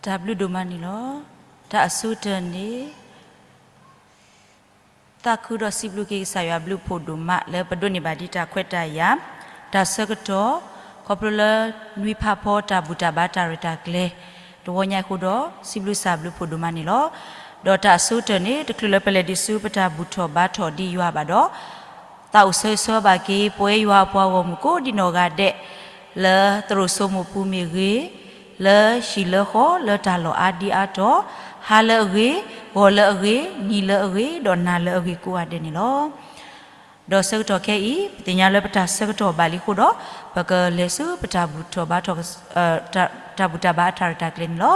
တၢ်ဘျုးဒိၣ်မးန့ၣ်လီၤ. တၢ်အဆိကတၢၢ်န့ၣ် သးခုဒီးစံးဘျုးက့ၤကစၢ်ယွၤဘျုးဖှိၣ်ဒိၣ်မးလၢပဒိးန့ၢ်ဘၣ်ဒ်တၢ်ခွဲးတၢ်ယာ်, တၢ်ဆၢကတီၢ်, ခီဖျိလၢနွံဖးဖီတၢ်ဘူၣ်တၢ်ဘါတၢ်ရဲၣ်တၢ်ကျဲၤ တဝီညါအဃိဒီး စံးဘျုးကစၢ်ဘျုးဖှိၣ်ဒိၣ်မးန့ၣ်လီၤ. ဒီးတၢ်အဆိကတၢၢ်န့ၣ် တချုးလၢပလဲၤဒံးဆူပတၢ်ဘူၣ်ထီၣ်ဘါထီၣ်ဒ်ယွၤဘၣ်ဒီး သးအိၣ်ဆၢဂ့ၤဆၢဝါဘၣ်က့ၤ ပဝဲယွၤအပှၤဂီၢ်မုၢ်ကိးဒံနီၢ်ဂၤဒဲး လၢသရိာ်စိမိၢ်ပူၤမ့ၢ်ဂ့ၤ, လၢဟံၣ်လၢဃီ လၢတၢ်လီၢ်အါဒံအါတီၤ, ဟါလၢအဂ့ၤ, ဂီၤလၢအဂ့ၤ, နံၤလၢအဂ့ၤ, ဒီးနၤလၢအဂ့ၤကိးဂၤဒဲးန့ၣ်လီၤ. ဒီးဆၢကတီၢ်ခဲအံၤ ပသ့ၣ်ညါလၢပတၢ်ဆၢကတီၢ်ဘၣ်လံအဃိဒီး ပကလဲၤဆူပတၢ်ဘူၣ်ထီၣ်ဘါထီၣ် တၢ်ဘူၣ်တၢ်ဘါအတၢ်ရဲၣ်တၢ်ကျဲၤန့ၣ်လီၤ.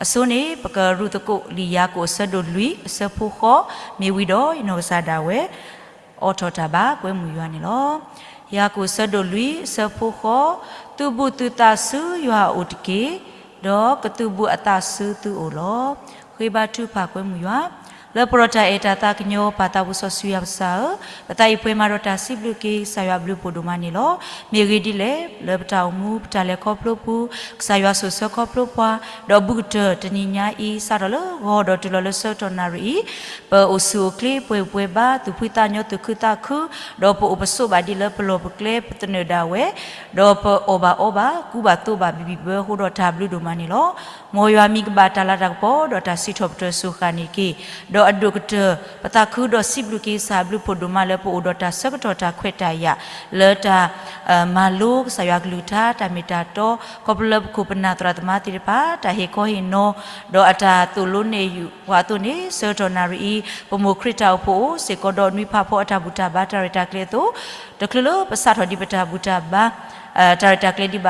အဆိန့ၣ် ပကရူၢ်သကိးလံာ်ယၤကိာ်အဆၢဒိၣ်လွံၢ် အဆၢဖိဃိး မ့ၢ်ဝံၤဒီးယနီၢ်ကစၢ်ဒၣ်ဝဲ အိးထီၣ်တၢ်ဘါကွဲမုာ်ယွၤန့ၣ်လီၤ. ယၤကိာ်အဆၢဒိၣ်လွံၢ် အဆၢဖိဃိး, သုးဘူးသုသးဆူယွၤအအိၣ်တက့ၢ်, ဒီးကသုးဘူးအသးဆူသုအိၣ်လီၤ. ဃ့ဘါထုကဖၣ်ကွဲမုာ်ယွၤ လၢပှဲၤဒီးတၢ်အဲၣ်တၢ်သးကညီၤ ပၢ်သးစီဆှံယွၤပကစၢ်ဧၢ, ပသးအံၤပှဲၤမးဒီးတၢ်စံးဘျုးက့ၤ ကစၢ်ယွၤဘျုးဖှိၣ်ဒိၣ်မးန့ၣ်လီၤ. မ့ၢ်ဂ့ၢ်ဒ်လဲၣ်, လၢပတၢ်အိၣ်မူ ပတၢ်လဲၤခီဖျိပူၤ ကစၢ်ယွၤဆိၣ်ဆၢခီဖျိပှၤ, ဒီးဘူးကတၢၢ်တနံၤညါအံၤ စးထီၣ်လၢဂီၤဒီးတုၤလီၤလၢဆၢကတီၢ်နၣ်ရံၣ်အံၤ ပအိၣ်ဆူၣ်အိၣ်ချ့ ပှဲၤပှဲၤဘါ သူၣ်ဖှံသးညီ သူၣ်ခုသးခု, ဒီးပအိၣ်ပဆိးဘၣ်ဒ်လၢပလီၢ်ပကျဲပသနၢၣ်ဒၣ်ဝဲ, ဒီးပအီၣ်ဘၣ်အီဘၣ် ကူဘၣ်သိးဘၣ်ဘံၣ်ဘံၣ်ဘၢအဃိဒီး တၢ်ဘျုးဒိၣ်မးန့ၣ်လီၤ. မ်ယွၤမံၤကဘၣ်တၢ်လၤတၢ်ကပီၤ ဒီးတၢ်စံးထီၣ်ပတြၢၤစူၢ်ဃာ်န့ၣ်တက့ၢ်. ဒီးအဒိၣ်ကတၢၢ် ပသးခုဒီးစံးဘျုးက့ၤကစၢ်ဘျုးဖှိၣ်ဒိၣ်မးလၢပအိၣ်ဒီးတၢ်ဆၢကတီၢ်တၢ်ခွဲးတၢ်ယာ် လၢတၢ် မၤလိကစၢ်ယွၤကလုၢ်ကထါ တၢ်မ့ၢ်တၢ်တီ ခီဖျိလၢပခိၣ်ပနၢ်သရၣ်သမါသ့ၣ်တဖၣ် တၢ်ဟ့ၣ်ခီဟ့ၣ်နီၤ ဒီးအတၢ်သိၣ်လိနဲၣ်ယုာ်ပှၤအသိးန့ၣ် ဆၢကတီၢ်နၣ်ရံၣ်အံၤ ပမိၢ်ခရံာ်တၢ်အိၣ်ဖှိၣ်အိၣ်စ့ၢ်ကီးဒီးနွံဖးဖီအတၢ်ဘူၣ်တၢ်ဘါတၢ်ရဲၣ်တၢ်ကျဲၤအသိး, တချုးလၢပစးထီၣ်ဒံးပတၢ်ဘူၣ်တၢ်ဘါ တၢ်ရဲၣ်တၢ်ကျဲၤဒံးဘၣ်ဒီး ဒ်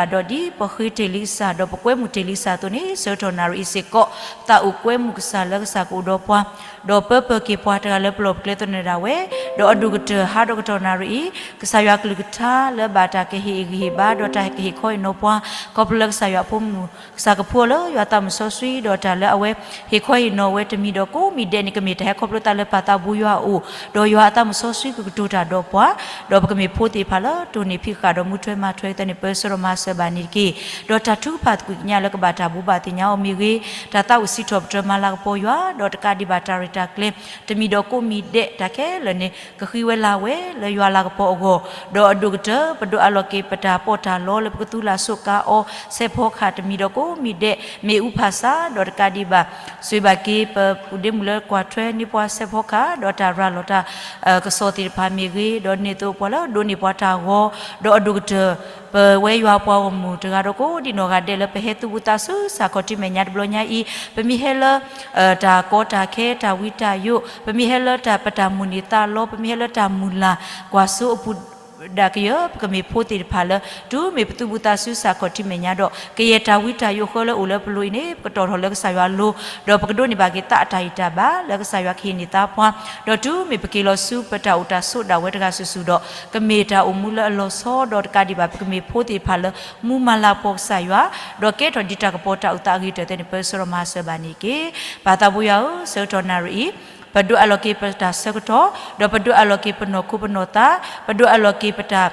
ပဃ့တ့ၢ်လံကစၢ် ဒီးပကွဲမုာ်တ့ၢ်လံကစၢ်အသိးန့ၣ် ဆၢကတီၢ်နၣ်ရံၣ်အံၤစ့ၢ်ကီး သးအိၣ်ကွဲမုာ်ကစၢ်လၢကစၢ်ကအိၣ်ဒီးပှၤ, ဒီးပၢပၢၢ်က့ၤပှၤတဂၤလၢပလီၢ်ပကျဲသနၢၣ်ဒၣ်ဝဲ, ဒီးအဒိၣ်ကတၢၢ်ဟါဒီးကတီၢ်နၣ်ရံၣ်အံၤ ကစၢ်ယွၤကလုၢ်ကထါလၢဘၣ်တၢ်ကဟ့ၣ်ဂံၢ်ဟ့ၣ်ဘါ ဒီးတၢ်ကဟ့ၣ်ခီဟ့ၣ်နီၤပှၤ ခီဖျိလၢကစၢ်ယွၤအဖိမုၣ် ကစၢ်ကဖှူအီၤလၢယွၤသးမုၣ်စီဆှံ ဒီးတၢ်လၢအဝဲဟ့ၣ်ခီဟ့ၣ်နီၤဝဲတမံၤဒီးကိးမံၤဒဲးန့ၣ် ကမ့ၢ်တၢ်ဟဲခီဖျိသးလၢပၢ်သးဘိယွၤအအိၣ်, ဒီးယွၤအသးမုၣ်စီဆှံကကတိၤတၢ်ဒီးပှၤ, ဒီးပကမ့ၢ်ဖိသ့ၣ်တဖၣ်လၢတိၢ်န့ၢ်ဖံးဃာ်ဒီးမူထွဲမၤထွဲကသးန့ၣ် ပၢဆှၢဒီးမၤစၢၤဘၣ်န့ၣ်တက့ၢ်. ဒီးတၢ်ထုကဖၣ်သကွံာ်ကညးလၢကဘၣ်တၢ်ဘိးဘၣ်သ့ၣ်ညါအီၤမ့ၢ်ဂ့ၤ, တၢ်သးဝံၣ်စံးထီၣ်ပတြၢၤမၤလၤကပီၤယွၤ, ဒီးတကးဒံးဘၣ်တၢ်ရဲၣ်တၢ်ကျဲၤ တမံၤဒီးကိးမံၤဒဲး တၢ်ခဲလၢာ်န့ၣ် ကဃံဝဲလၤဝဲလၢယွၤလၤကပီၤအဂီၢ်, ဒီးအဒိၣ်ကတၢၢ် ပဒိးအးလီၤက့ၤပတၢ်ပီးတၢ်လီလၢပကသူလၢ်စိးကါအီၤ စဲးဖီကဟၣ်တမံၤဒီးကိးမံၤဒဲး မ့ၢ်အူဖးစး ဒီးတကးဒံးဘၣ် ဆိၣ်ဂ့ၤဘၣ်က့ၤပပုၢ်ဒ့မုၣ်လၢကွၢ်ထွဲန့ၢ်ပှၤစဲးဖီကဟၣ် ဒီးတၢ်ရၤလီၤတၢ် ကစီၣ်သ့ၣ်တဖၣ်မ့ၢ်ဂ့ၤ, ဒီးန့ၢ်သကိးပှၤလၢဒိးန့ၢ်ပှၤတၢ်ဂီၤ, ဒီးအဒိၣ်ကတၢၢ် ပဝဲယွၤပှၤဂီၢ်မုၢ်တဂၤဒီးကိးဒံးနီၢ်ဂၤဒဲးလၢပဟဲသူၣ်ဘူၣ်သးစူၤ စးခီၣ်ထံမဲာ်ညါတဘျီညါအံၤ, ပမ့ၢ်ဟဲလၢ တၢ်ကီတၢ်ခဲ တၢ်ဝံတၢ်ယိး, ပမ့ၢ်ဟဲလၢတၢ်ပတၢ်မိၣ်န့ၢ်သးလီ, ပမ့ၢ်ဟဲလၢတၢ်မုၢ်လၢ်ကွၢ်စိအပူၤ ဒၣ်ကယၢၤ ပကမ့ၢ်ဖိသ့ၣ်တဖၣ်လၢ တုၤမ့ၢ်ပသူၣ်ဘူၣ်သးစူၤစးခီၣ်ထံမဲာ်ညါဒီး ကယဲၢ်တၢ်ဝံတၢ်ယိးဃၢလၢအိၣ်လၢပလိၤအံၤန့ၣ် ပကတီၢ်ထီၣ်လၢကစၢ်ယွၤအလိၤ, ဒီးပကဒိးန့ၢ်ဘၣ်က့ၤသးအတၢ်ဂံၢ်တၢ်ဘါ လၢကစၢ်ယွၤကဟ့ၣ်န့ၢ်သးပှၤ, ဒီးတုၤမ့ၢ်ပက့ၤလီၤဆူပတၢ်အိၣ်တၢ်ဆိးဒၣ်ဝဲတဂၤစုာ်စုာ်ဒီး ကမ့ၢ်တၢ်အိၣ်မူလၢအလီၤဆီ ဒီးတကးဒံးဘၣ် ပကမ့ၢ်ဖိသ့ၣ်တဖၣ်လၢ မူမၤလၤကပီၤကစၢ်ယွၤ, ဒီးကဲထီၣ်ဒ်တၢ်ကပီၤတၢ်အုၣ်သးအဂ့ၤကတၢၢ်သ့ၣ်န့ၣ် ပၢဆှၢဒီးမၤစၢၤဘၣ်န့ၣ်တက့ၢ်. ပၢ်သးဘိယွၤဧၢ, ဆၢကတီၢ်နၣ်ရံၣ်အံၤ ပဒိးအးလီၤက့ၤပတၢ်ဆၢကတီၢ်, ဒီးပဒိးအးလီၤက့ၤပနီၢ်ခိပနီၢ်သး, ပဒိးအးလီၤက့ၤပတၢ်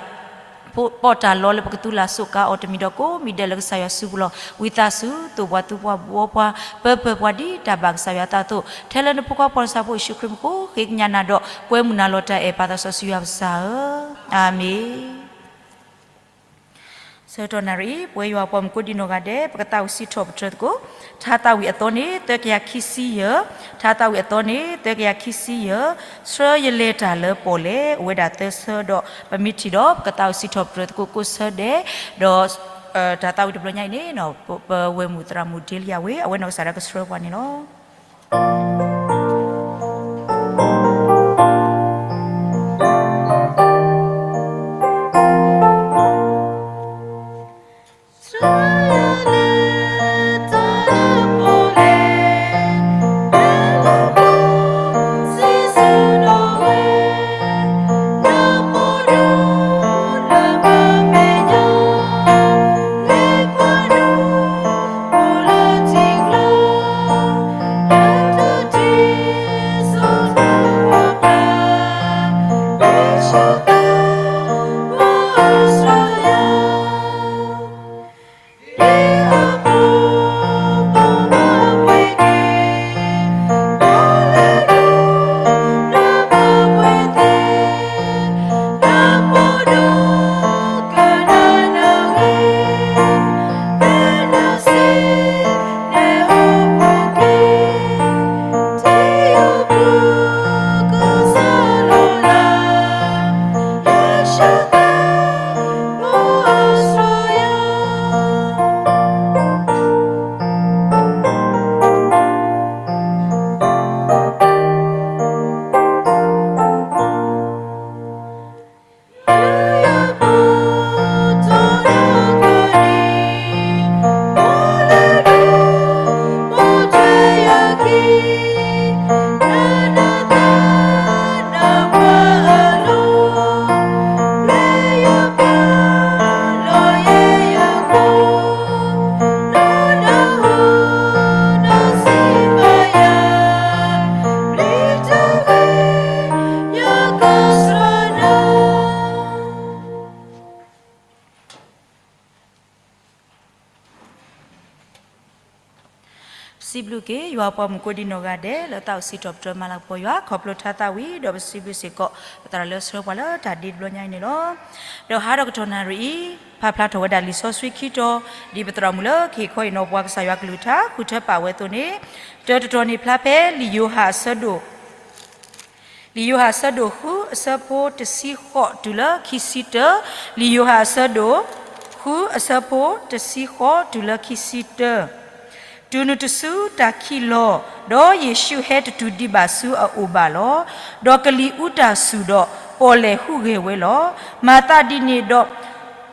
ပီးတၢ်လီလၢပကသူလၢ်စိးကါအီၤတမံၤဒီးကိးမံၤဒဲးလၢကစၢ်ယွၤစုပူၤလီၤ. ဝံသးစူၤ သိၣ်ပှၤသူပှၤဘှီပှၤ, ပၢပၢၢ်ပှၤဒ်တၢ်ဘၣ်ကစၢ်ယွၤအသးအသိး, ထဲလၢနဖိခွါပှၤနဆၣ်ဖိယ့ၣ်ၡူးခရံာ်မံၤဃိ ဃ့ကညးနၤဒီး ကွဲမုာ်နၤလီၤတၢ်အဲၣ် ပၢ်သးစီဆှံယွၤပကစၢ်ဧၢ, အၤမ့ၣ်. ဆၢကတီၢ်နၣ်ရံၣ်အံၤ ပဝဲယွၤပှၤမုၢ်ကိးဒံးနီၢ်ဂၤဒဲး ပကသးဝံၣ်စံးထီၣ်ပတြၢၤသကိး, ထါသးဝံၣ်အသီန့ၣ် သၢကယၤခံဆံယဲၢ်, ထါသးဝံၣ်အသီန့ၣ် သၢကယၤခံဆံယဲၢ်, ဆှၢယလဲၤတၢ်လၢပီၣ်လဲၣ် အိၣ်ဝဲဒၣ်သၢဆၢဒီး ပမ့ၢ်ထံၣ်ဒီး ပကသးဝံၣ်စံးထီၣ်ပတြၢၤသကိးကိးဆၢဒဲး, ဒီး တၢ်သးဝံၣ်တဘျီညါအံၤန့ၣ် ပဝဲၢ်မုၣ်သရၣ်မုၣ်ဒ့လယၤဝ့ အဝဲနီၢ်ကစၢ်ဒၣ်ကဆှၢပှၤန့ၣ်လီၤ. စံးဘျုးက့ၤ ယွၤပှၤမုၣ်ကိးဒံနီၢ်ဂၤဒဲး လၢသးအိၣ်စံးထီၣ်ပတြၢၤမၤလၤကပီၤယွၤ ခီဖျိထါသးဝံၤ ဒီးပစံးဘျုးစ့ၢ်ကီး ပသရၣ်လၢဆှၢပှၤလၢတၢ်ဒ့တဘျီညါအံၤန့ၣ်လီၤ. ဒီးဟးဒီးကတီၢ်နၣ်ရံၣ်အံၤ ဖးဖျါထီၣ်ဝဲဒၣ်လံာ်စီဆှံခံတီၤ ဒ်ပသရၣ်မုၣ်လၢကဟ့ၣ်ခီဟ့ၣ်နီၤပှၤကစၢ်ယွၤကလုၢ်ကထါ ဃုထၢပာ်ဝဲအသိးန့ၣ်, တၢတတီၤန့ၣ်ဖျါဖဲလံာ်ယိၤဟၣ်အဆၢဒိၣ် လံာ်ယိၤဟၣ်အဆၢဒိၣ်ဃုအဆၢဖိတဆံဃိးတုၤလၢခံဆံတၢ, လံာ်ယိၤဟၣ်အဆၢဒိၣ်ဃုအဆၢဖိတဆံဃိးတုၤလၢခံဆံတၢ. တုၤနုၤတစုတၢ်ခံးလီၤ, ဒီးယ့ၣ်ၡူးဟဲတတုၤဒံးဘၣ်ဆူအအိၣ်ဘၣ်လီၤ. ဒီးကလံၤအူတၢ်ဆူၣ်ဒီး ပီၣ်လဲၣ်ဟူးဂဲၤဝဲလီၤ. မၤသးဒ်န့ၣ်ဒီး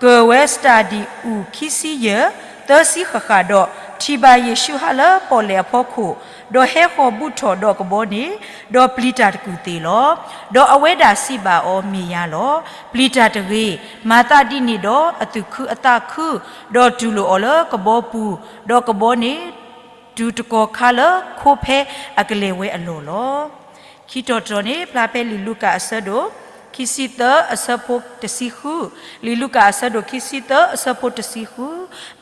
ကၢၢ်ဝဲစတၢ်ဒံၣ်အူၣ်ခံဆံယဲၢ်, သၢဆံဃၣ်ဃၣ်ဒီး ထံၣ်ဘၣ်ယ့ၣ်ၡူးဟးလၢပီၣ်လဲၣ်အဖီခိၣ်, ဒီးဟဲဃီၤဘူးထီၣ်ဒီးကဘီန့ၣ်, ဒီးပျံၤတၢ်တကူၣ်သ့လီၤ. ဒီးအဝဲဒၣ်စံးဘၣ်အီၤ, မ့ၢ်ယၤလီၤ. ပျံၤတၢ်တဂ့ၤ. မၤသးဒ်န့ၣ်ဒီး အသူၣ်ခုအသးခု, ဒီးတူၢ်လိာ်အီၤလၢကဘီပူၤ, ဒီးကဘီန့ၣ် တုၤတကီၢ်ခါလၢခိဖဲအကလဲၤဝဲအလီၢ်လီၤ. ခံတီၤတတီၤန့ၣ် ဖျါဖဲလံာ်လူၤကၣ်အဆၢဒိၣ် ခံဆံသၢအဆၢဖိတဆံဃု, လံာ်လူၤကၣ်အဆၢဒိၣ်ခံဆံသၢအဆၢဖိတဆံဃု,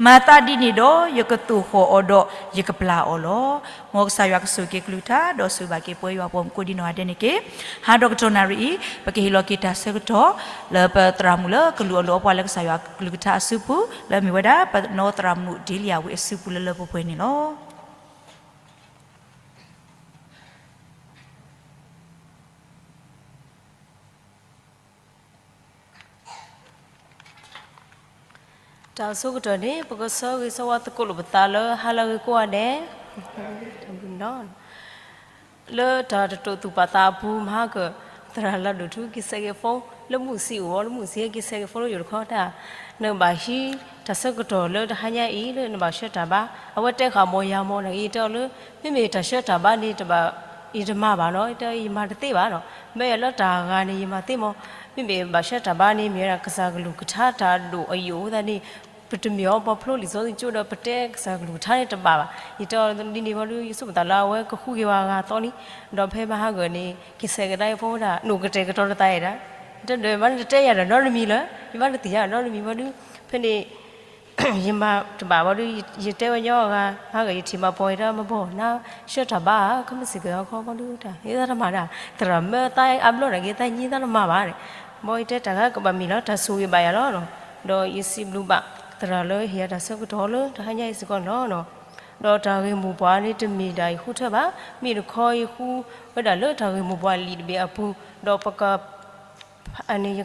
မၤသးဒ်န့ၣ်ဒီး ယကသိၣ်ဃီၣ်အီၤဒီးယကပျၢ်အီၤလီၤ. မ်ကစၢ်ယွၤကဆိၣ်ဂ့ၤက့ၤကလုၢ်ကထါ ဒီးဆိၣ်ဂ့ၤဘၣ်က့ၤပဝဲယွၤပှၤမုၣ်ကိးဒံနီၢ်ဂၤဒဲးန့ၣ်တက့ၢ်. ဟးဒီးကတီၢ်နၣ်ရံၣ်အံၤ ပကဟ့ၣ်လီၤက့ၤတၢ်ဆၢကတီၢ် လၢပသရၣ်မုၣ်လၢကလူၤအီၣ်လူၤအီပှၤလၢကစၢ်ယွၤကလုၢ်ကထါအစုပူၤ လၢအမ့ၢ်ဝဲဒၣ် ပနီၢ်သရၣ်မုၣ်ဒ့လံယၤဝံအစုပူၤလၢလၢပှဲၤပှဲၤန့ၣ်လီၤ. တၢ်ဆိကတၢၢ်န့ၣ် ပကဆၢဂ့ၤဆၢဝါသကိးလိာ်ပသးလၢဟါလၢအဂ့ၤကိးဂၤဒဲး, လၢတၢ်တတိာ်သူၣ်ပာ်သးအပူၤ မဟါကၢၣ် သရၣ်လၢဒိၣ်ထူ က့ၤဆဲးက့ၤဖိ လၢမုၢ်ဆံးအိၣ်ဝဲ လၢမုၢ်ဆံးဟဲက့ၤဆဲးက့ၤဖိလၢယိၤတခီတၢ်, နကဘၣ်ဟံးတၢ်ဆၢကတီၢ်လၢတဟါညါအံၤ လၢနဘၣ်ဆှၢတၢ်ဘါ, အဝဲတဲဃာ်မ်ယၤမ် နကယတဲအီၤလၢ မ့မ့ၢ်တၢ်ဆှၢတၢ်ဘါန့ၣ် တဘၣ် ယတမၤဘၣ်နီၤ, ယတဲယမၤတသ့ဘၣ်နီၤ, မ့ၢ်ယၤလၢတၢ်ဂၤန့ၣ် ယမၤသ့မီၤ, မ့မ့ၢ်ဘၣ်ဆှၢတၢ်ဘါန့ၣ် မ့ၢ်ဝဲဒၣ်ကစၢ်ကလုၢ်ကထါတၢ်ဒိၣ်အယိာ်အဃိသတးန့ၣ် ပတမ့ၢ်အီၤပှၤဖျိလံာ်စီဆှံကၠိဒီး ပတဲကစၢ်ကလုၢ်ကထါန့ၣ်တဘၣ်ဘၣ်. ယတဲအီၤဒ်န့ၣ်ဘၣ်ဒီး ယဆိကမိၣ်သးလၢအဝဲကဃုက့ၤဝဲအဂၤအသီလံ, ဒီးဖဲမဟါကၢၣ်န့ၣ် က့ၤဆဲးကဒါအဖိဝဲဒၣ် နိၣ်ကတဲာ်ကတီၤတသးယဲဒၣ်, တဒၢးဘၣ်န့ၣ် တတဲယၤဒီးနီတမံၤလၢၤ, ယဘၣ်တသ့ၣ်ညါဒီးနီတမံၤဘၣ်ဒီး ဖဲန့ၣ် ယမၤတဘၣ်ဘၣ်ဒီး ယတဲဝဲညီအဂၤ ဟါဂၢၢ် ယထံၣ်မၤပီၤယတဲမၤပီၤ နဆှၢတၢ်ဘါ ကမ့ၢ်စ့ၢ်ကီးအခီဘၣ်ဒီး တၢ်သးတမၤဒၣ် သရၣ်မၢသးအါဘျီန့ၣ်က့ၤ သးညံသးတမၤဘၣ်န့ၣ်, ဘၣ်ယတဲတၢ်ဂၤကဘၣ်မ့ၢ်လီၤ တၢ်ဆိၣ်ဂ့ၤဘၣ်ယၤလီၤ. ဒီးယစံးဘျုးဘၣ် သရၣ်လၢဟ့ၣ်ယၤတၢ်ဆၢကတီၢ်လၢတဟါညါအံၤစ့ၢ်ကီးန့ၣ်လီၤ. ဒီးတၢ်ဂ့ၢ်မိၢ်ပှၢ်န့ၣ် တမ့ၢ်ဒၣ်ယဃုထၢဘၣ်, မ့ၢ်တခီယဃုဝဲဒၣ်လၢတၢ်ဂ့ၢ်မိၢ်ပှၢ်လံာ်တဘ့ၣ်အပူၤ, ဒီးပက အန့ၣ်ယ